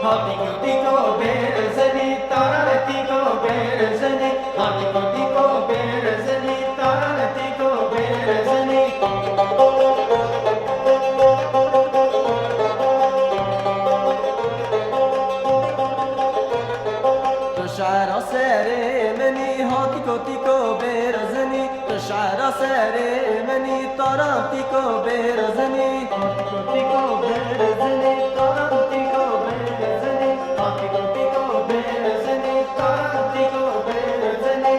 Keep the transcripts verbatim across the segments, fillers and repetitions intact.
Hatîko tîko bêrzenî, taranetîko bêrzenî, hatîko tîko bêrzenî, taranetîko bêrzenî. Tu şera serê min î, hatîko tîko bêrzenî. Tu şera serê min î, tarantîko bêrzenî. Hatîko tîko bêrzenî, tarantîko bêrzenî. Hatîko tîko bêrzenî, tarantîko bêrzenî.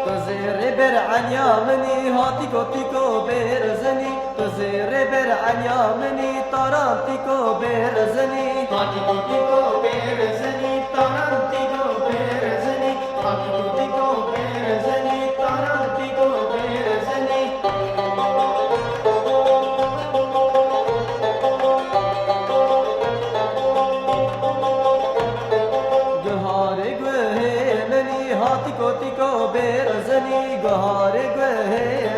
Tu zêrê ber enya min î, hatîko tîko bêrzenî. Tu zêrê ber enya min î, tarantîko bêrzenî. Hatîko tîko bêrzenî, tarantîko bêrzenî. Hatîko tîko bêrzenî, tarantîko bêrzenî. Guharê guhê min î, hatîko tîko bêrzenî. Guharê guhê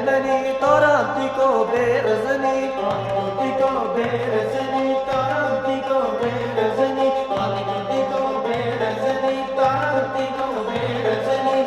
min î, tarantîko bêrzenî. Hatîko tîko bêrzenî, tarantîko bêrzenî. Hatîko tîko bêrzenî, tarantîko bêrzenî.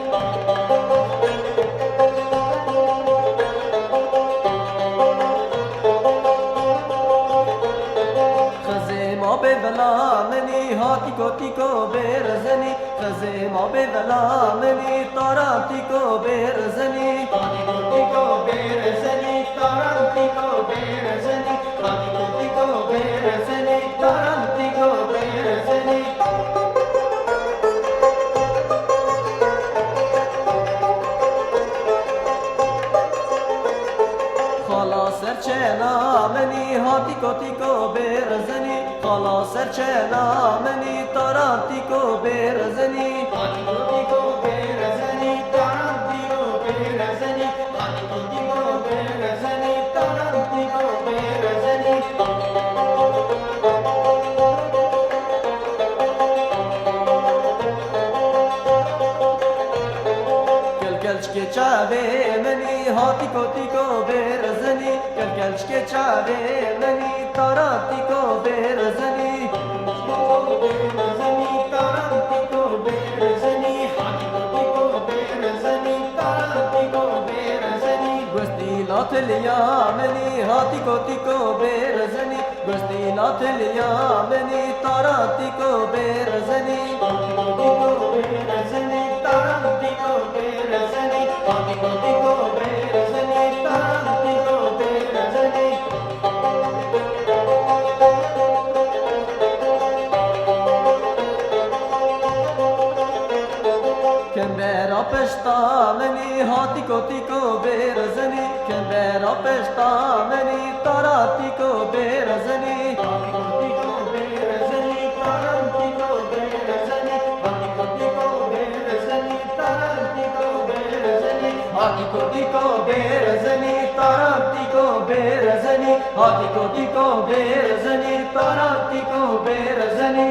Xizê ma bê vila min î, hatîko tîko bêrzenî. Xizê ma bê vila min î, tarantîko bêrzenî. Hatîko tîko bêrzenî, tarantîko bêrzenî. Hatîko tîko bêrzenî, tarantîko bêrzenî. Xala ser çena min î, hatîko tîko bêrzenî. Xala ser çena min î, tarantîko bêrzenî. Hatîko tîko bêrzenî, tarantîko bêrzenî. Hatîko tîko bêrzenî, tarantîko bêrzenî. Kelkelçikê çavê min î, hatîko tîko bêrzenî. Kelkelçikê çavê min î, tarantîko bêrzenî. Bêrzenî, tarantîko bêrzenî, hatîko tîko bêrzenî, tarantîko bêrzenî. Gustîla tiliya min î, hatîko tîko bêrzenî. Gustîla tiliya min î, tarantîko bêrzenî. Hatîko tîko bêrzenî, tarantîko bêrzenî. Hatîko tîko bêrzenî, tarantîko bêrzenî. Kembera pişta min î, hatîko tîko bêrzenî. Kembera pişta min î, tarantîko bêrzenî. Hatîko tîko bêrzenî, tarantîko bêrzenî. Hatîko tîko bêrzenî, tarantîko bêrzenî. Hatîko tîko bêrzenî, tarantîko bêrzenî. Hatîko tîko bêrzenî, tarantîko bêrzenî.